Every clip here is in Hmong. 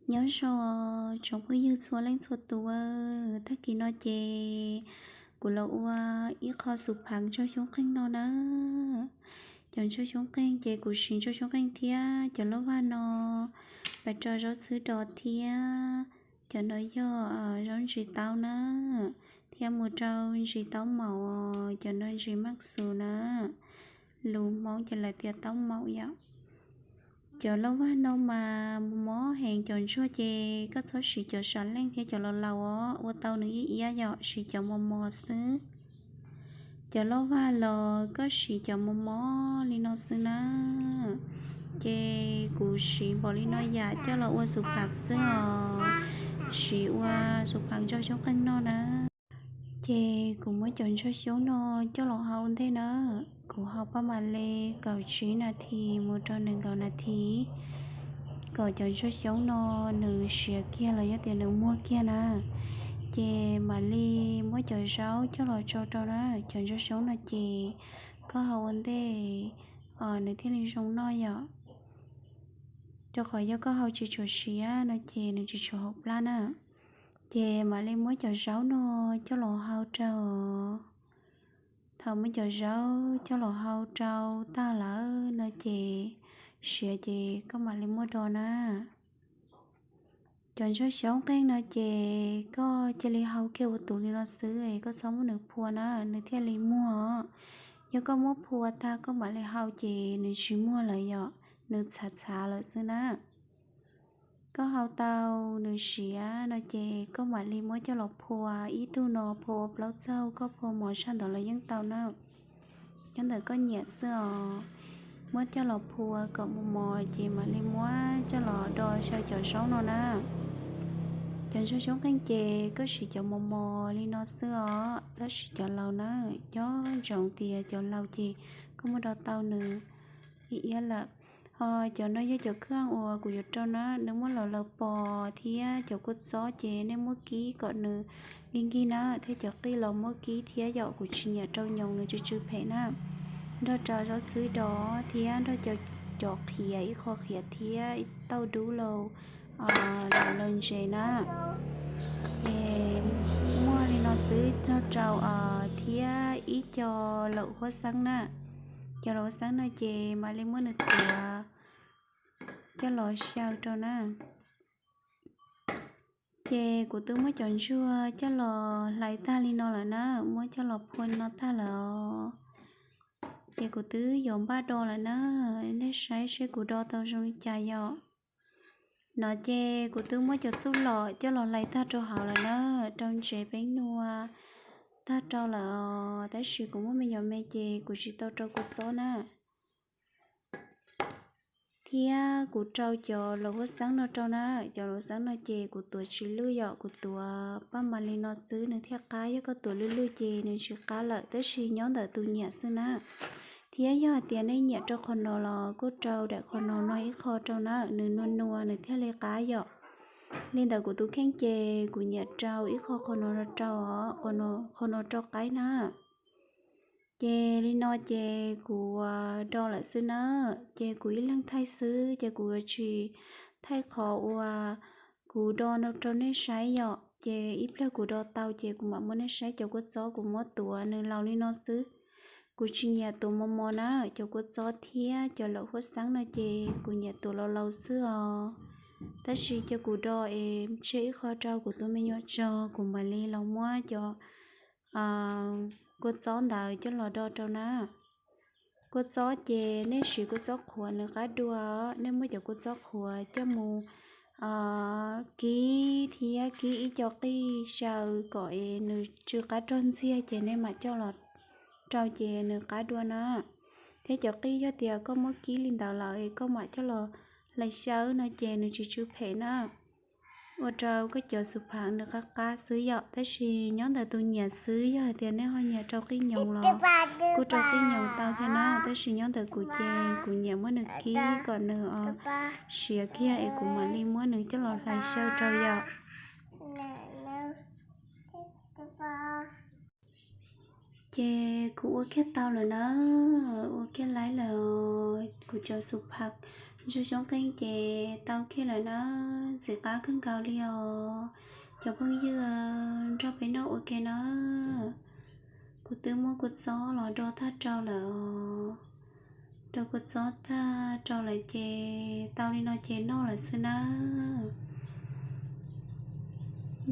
Nyob zoo tsoom phooj ywg txhua leej txhua tus, tag kis no ces kuv los ua ib qho xu phav ntsaug xyoob qeeg no na. Cov ntsaug xyoob qeeg ces kuv siv ntsaug xyoob qeeg thiab cov laj vaj no, pas rau zaub txhwb dos thiab cov no yog zaub ntsis taub na, thiab mus rau ntsis taub maum, cov no ntsis maj xus na, lus Hmoob ces lawv tias taub maum yom. Cov laj vaj no mas mob heev, cov ntsuag ces koj txhob siv cov sam leej thiab cov laus laus os, ua tau nws ib iab yom, siv cov mos mos xwb. Cov laj vaj los koj siv cov mos mos li no xwb na. Ces kuv siv npaum li no yam coj los ua xu phav xwb os, siv ua xu phav ntsaug xyoob qeeg no na. Ces kuv muab cov ntsaug xyoob no coj los hau ua ntej na. Kuv hau paj mam li kaum tsib nas this mus rau nees nkaum nas this, kom cov ntsaug xyoob no nws siav kiag los yog tias nws muag kiag na, ces mam li muab cov zaub coj los tsau rau na. Cov ntsaug xyoob no ces koj hau ua ntej, nws thiaj li zoo noj yom. Rau qhov yog koj hau tsis tshua siav no ces nws tsis tshua hauv plab na. Ces mam li muab cov zaub no coj los hau rau. Thaum muab cov zaub coj los hau rau tag lawm no ces siav ces koj mam li muab do na. Cov ntsaug xyoob qeeg no ces koj cia li hau kiag ua tus li no xwb es koj txhob muab nws phua na, nws thiaj li muag. Yog koj muab phua tag koj mam li hau ces nws tsis muag lawm yom, nws txhav txhav lawm xwb na. Koj hau tau nws siav no ces koj mam li muab coj los phua, ib tug no phua ua plaub txaug, koj phua mos tshaj ntawd los yeej tau na. Nyob ntawm koj nyiam xwb os. Muab coj los phua kom mos mos ces mam li muab coj los do xyaw cov zaub no na. Cov ntsaug xyoob qeeg ces koj siv cov mos mos li no xwb os, txhob siv cov laus na. Nco ntsoov tias cov laus ces koj muab do tau nws ib iab lawm. Ho cov no yog cov khaj uas kuv yuav rau na, nws muaj los laus pos thiab cov kua txob ces nej muab kib kom nws nkig nkig na, thiab cov qij los muab kib thiab yom, kuv tsis nyiam rau nyoos nws tsw tsw phem na. Nrog rau zaub txhwb dos thiab nrog cov, cov qhiav, ib qho qhiav thiab ib tauj dub laus laus ntses na. Ces muaj li no xwb nrog rau thiab ib co laum huab xeeb na. Cov laum huab xeeb no ces mam li muab nws tuav coj los xyaw rau na. Ces kuv twb muab cov ntsuag coj los hlais tag li no lawm na, muab coj los phua li no tag lawm os. Ces kuv twb yuav npaj do lawm na, nej saib seb kuv do tau zoo li cas yom. No ces kuv twb muab cov txuj lom coj los hlais tag rau hauv lawm na, rau ntsev peeb nua tag rau lawm os, tab sis kuv muaj me nyuam me ces kuv tsis tau rau kua txob na. Thiab kuv rau cov laum huab xeeb no rau na, cov laum huab xeeb no ces kuv tuav tsis lwj yom, kuv tuav paj mas li no xwb nws thiaj qab, yog koj tuav lwj lwj ces nws tsis qab lawm, tab sis nyob ntawm tus nyiam xwb na. Thiab yog hais tias nej nyiam rau qhov no los kuj rau daim qhov no no ib qho rau na, nws nua nua nws thiaj li qab yom. Li ntawd kuv tus kheej ces kuv nyiam rau ib qho qhov no rau os, qhov no rau qaib na. Ces li no ces kuv do lawm xwb na, ces kuv ib leeg thaij xwb ces kuv yuav tsis thaij qhov uas kuv do no rau nej saib yom, ces ib pliag kuv do tau ces kuv mam muab nej saib cov kua txob kuv muab tuav nws laus li no xwb. Kuv tsis nyiam tuav mos mos na, cov kua txob thiab cov laum huab xeeb no ces kuv nyiam tuav laus laus xwb os. Tab sis cia kuv do es tseg ib qho rau kuv tus me nyuam tso, kuv mam li los muab cov kua txob ntawd coj los do rau na. Kua txob ces nej siv kua txob qhuav nws qab dua, nej muab cov kua txob qhuav coj mus kib thiab kib ib co qij xyaw kom es nws tsw qab rog ntxiag ces nej mam coj los rau ces nws qab dua na. Thiab cov qij yog tias koj muab kib li ntawd lawm es koj mam coj los hlais xyaw no ces nws tsis tsw phem na. Ua rau koj cov xu phav nws qab qab xwb yom, tab sis nyob ntawm tus nyiam xwb, yog hais tias nej ho nyiam rau qij nyoos los kuj rau qij nyoos tau thiab na, tab sis nyob ntawm kuv ces kuv nyiam muab nws kib kom nws siav kiag es kuv mam li muab nws coj los hlais xyaw rau yom. Ces kuv ua kiag tau lawm na, ua kiag laib lawm, kuv cov xu phav Ntsuag xyoob qeej ces tau kiag lawm na, ntxim qab kawg nkaus li os. Cov phooj ywg, nrog peb noj ua ke na. Kuv twb muab kua txob los do tag rau lawm os. Do kua txob tag rau lawm ces tau li no ces noj lawm xwb nawb.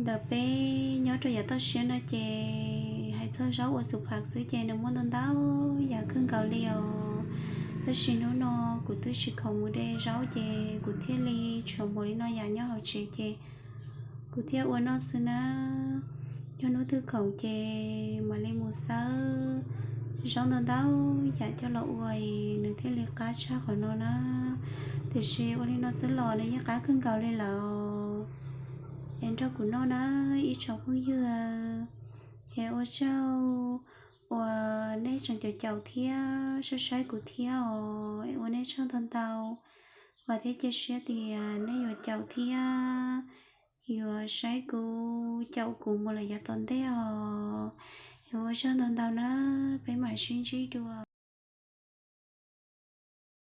Ntawm peb nyob rau yav toj siab no ces hais txog zaub uas xus pham xwb ces nws muaj ntau ntau yam kawg nkaus li os. Tab sis hnub no kuv twb tsis khoom mus de zaub ces kuv thiaj li tshuav npaum li no yam nyob hauv tsev ces kuv thiaj ua noj xwb nawb. Yog hnub twg khoom ces mam li mus xawb zaub ntau ntau yam coj los ua es nws thiaj li qab tshaj qhov no na. Tiam sis ua li no xwb los nws yeej qab kawg nkaus li lawm. Es nrog kuv noj na ib tsoom phooj ywg. Es ua tsaug uas nej tseem caum caum thiab saib saib kuv thiab os, es ua nej tsaug ntau ntau. Vam thiab cia siab tias nej yuav caum thiab yuav saib kuv, caum kuv mus lawm yav tom ntej os. Es ua tsaug ntau ntau na, peb mam sib ntsib dua.